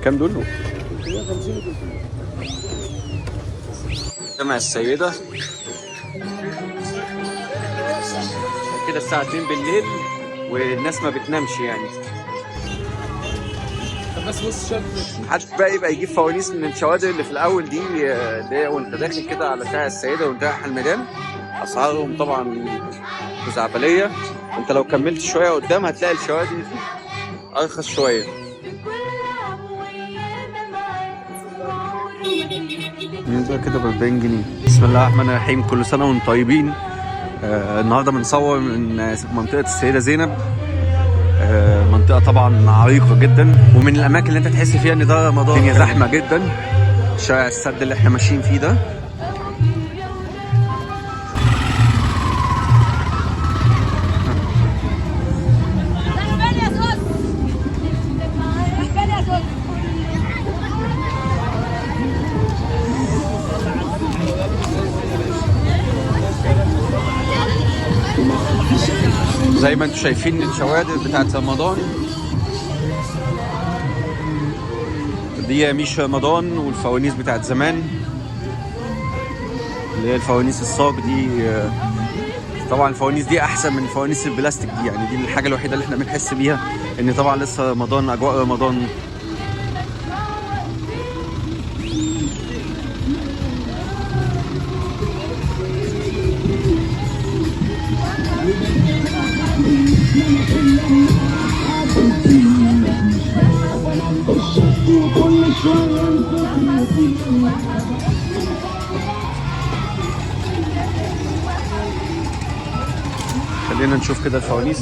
كام دول؟ 350 و 300. جامع السيدة كده الساعة 2 بالليل والناس ما بتنامش يعني. طب بس بص شاب، محدش بقى يبقى يجيب فوانيس من الشوادر اللي في الاول دي، اللي هي وانت داخل كده على شارع السيدة وانت رايح الميدان. اسعارهم طبعا خزعبليه. انت لو كملت شوية قدام هتلاقي الشوادر دي ارخص شوية. ده كده ب 40 جنيه. بسم الله الرحمن الرحيم، كل سنة وانتم طيبين. النهارده بنصور من منطقة السيدة زينب. منطقة طبعا عريقة جدا، ومن الاماكن اللي انت تحس فيها ان ده رمضان. الدنيا زحمة جدا. شارع السد اللي احنا ماشيين فيه ده. زي ما انتم شايفين الشوادر بتاعت رمضان دي مش رمضان، والفوانيس بتاعت زمان اللي هي الفوانيس الصاج دي. طبعا الفوانيس دي احسن من فوانيس البلاستيك دي، يعني دي الحاجة الوحيدة اللي احنا بنحس بيها ان طبعا لسه رمضان، اجواء رمضان. خلينا نشوف كده الفوانيس.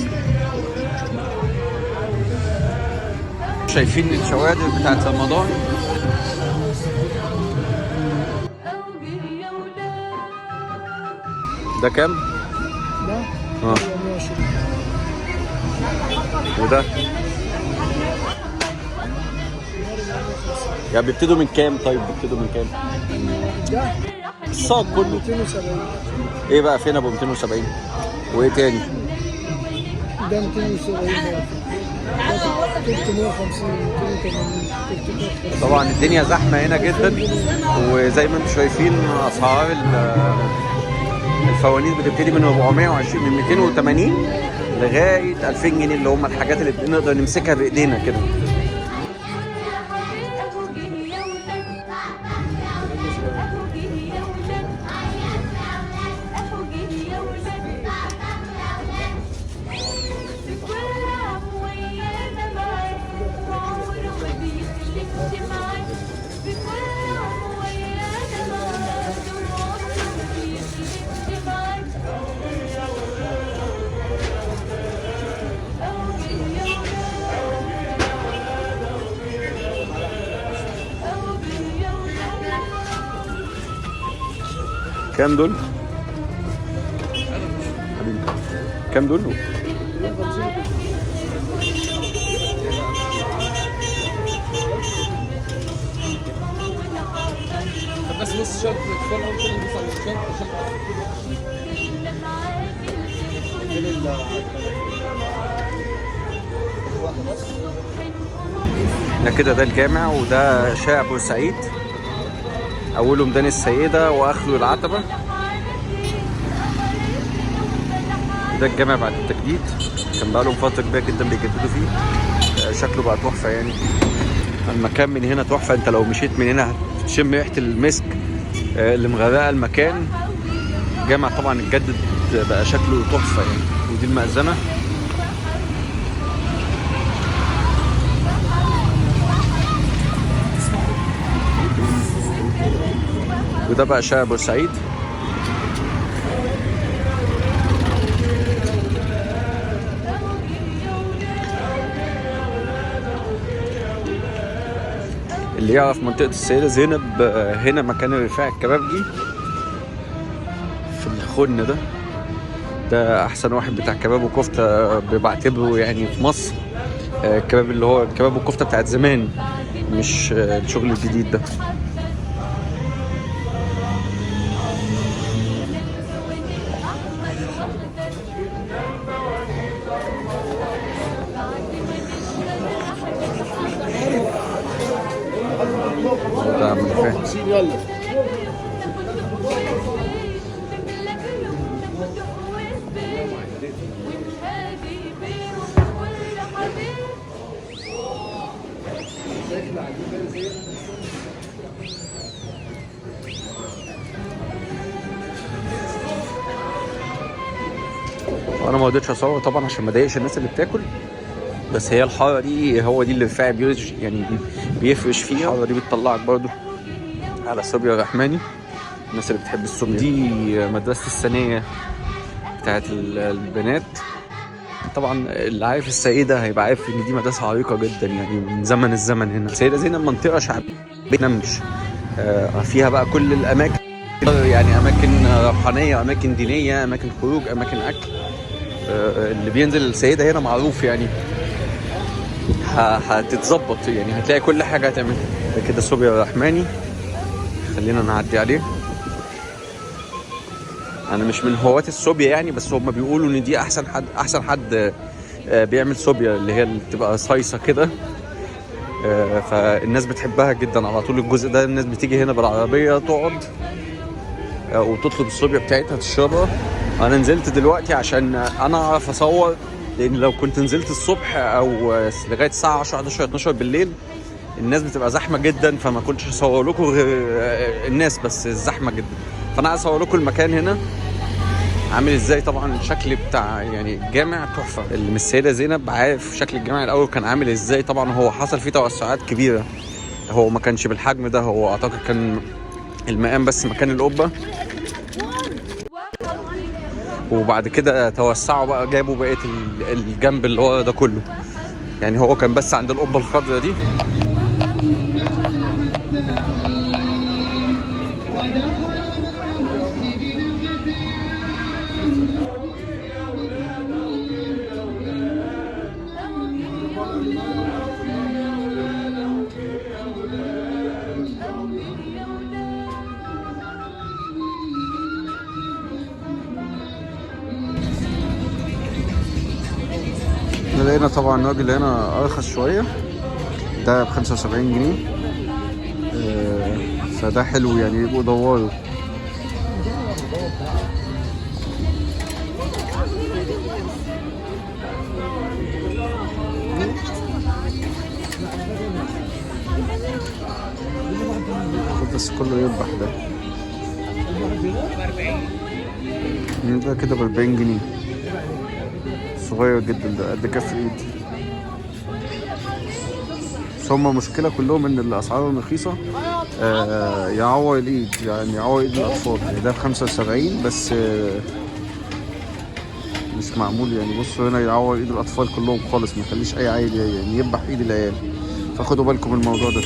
شايفين الشوادر بتاعت رمضان. ده كام؟ ده 120. وده يعني بيبتدوا من كام؟ طيب بيبتدوا من كام؟ ده الصاج كله 270. ايه بقى فين ابو 270؟ وايه تاني؟ ده 270 برضه. ده 350، 280، 350. طبعا الدنيا زحمة هنا جدا، وزي ما انتم شايفين اسعار الفوانيس بتبتدي من 420، من 280 لغاية 2000 جنيه، اللي هم الحاجات اللي بنقدر نمسكها بايدينا كده. كام دول؟ حبيبي كام دول؟ طب بس بص شاب، ده كده ده الجامع، وده شارع بورسعيد، اوله ميدان السيدة واخره العتبة. ده الجامع بعد التجديد، كان بقالهم فترة كبيرة جدا بيجددوا فيه. شكله بقى تحفة يعني. المكان من هنا تحفة، انت لو مشيت من هنا هتشم ريحه المسك اللي مغرقة المكان. الجامع طبعا اتجدد بقى شكله تحفة يعني. ودي المأذنه. وده بقى شارع بورسعيد. اللي يعرف منطقة السيدة زينب، هنا مكان الرفاع الكبابجي في الخن ده، ده أحسن واحد بتاع كباب وكفتة، بعتبره يعني في مصر. الكباب اللي هو الكباب والكفتة بتاعت زمان، مش الشغل الجديد ده. لا ما أنا فاهم. 50 يلا. انا ما رضيتش اصور طبعا عشان ما اضايقش الناس اللي بتاكل، بس هي الحارة دي هو دي اللي رفاعي بيرج يعني بيفرش فيها. الحارة دي بتطلعك برضو على صوبيا الرحماني، الناس اللي بتحب الصوبيا. دي مدرسه الثانية بتاعت البنات. طبعا اللي عارف السيدة هيبقى عارف ان دي مدرسه عريقة جدا يعني من زمن الزمن. هنا السيدة زينب منطقة شعبية نمش، فيها بقى كل الاماكن، يعني اماكن روحانية، اماكن دينية، اماكن خروج، اماكن اكل. اللي بينزل السيدة هنا معروف يعني هتتظبط، يعني هتلاقي كل حاجة هتعملها. ده كده صوبيا الرحماني، خلينا نعدي عليه. انا مش من هواة الصوبيا يعني، بس هما بيقولوا ان دي احسن حد بيعمل صوبيا اللي هي اللي بتبقى صيصه كده، فالناس بتحبها جدا. على طول الجزء ده الناس بتيجي هنا بالعربية تقعد وتطلب الصوبيا بتاعتها تشربها. انا نزلت دلوقتي عشان انا اعرف اصور، لان لو كنت نزلت الصبح او لغاية الساعة 10 11 12 بالليل الناس بتبقى زحمة جدا، فما كنتش اصور لكم غير الناس، بس الزحمة جدا. فانا عايز اصور لكم المكان هنا عامل ازاي. طبعا الشكل بتاع يعني الجامع تحفة، اللي من السيدة زينب عارف شكل الجامع الاول كان عامل ازاي. طبعا هو حصل فيه توسعات كبيرة، هو ما كانش بالحجم ده، هو اعتقد كان المقام بس مكان القبة، وبعد كده توسعوا بقى، جابوا بقية الجنب اللي ورا ده كله. يعني هو كان بس عند القبة الخضراء دي. لقينا طبعا الراجل هنا ارخص شوية، ده ب 75 جنيه، فده حلو يعني، يبقوا دوروا. خد بس كله يذبح ده. ده كده ب 40 جنيه، صغير جدا ده قد كف الايد. بس هما مشكلة كلهم ان الاسعار رخيصة، يعور الايد، يعني يعور ايد الاطفال. يعني ده ب 75 بس، مش معمول يعني. بصوا هنا يعور ايد الاطفال كلهم خالص، ما يخليش اي عيل يعني يذبح ايد العيال، فخدوا بالكم من الموضوع ده.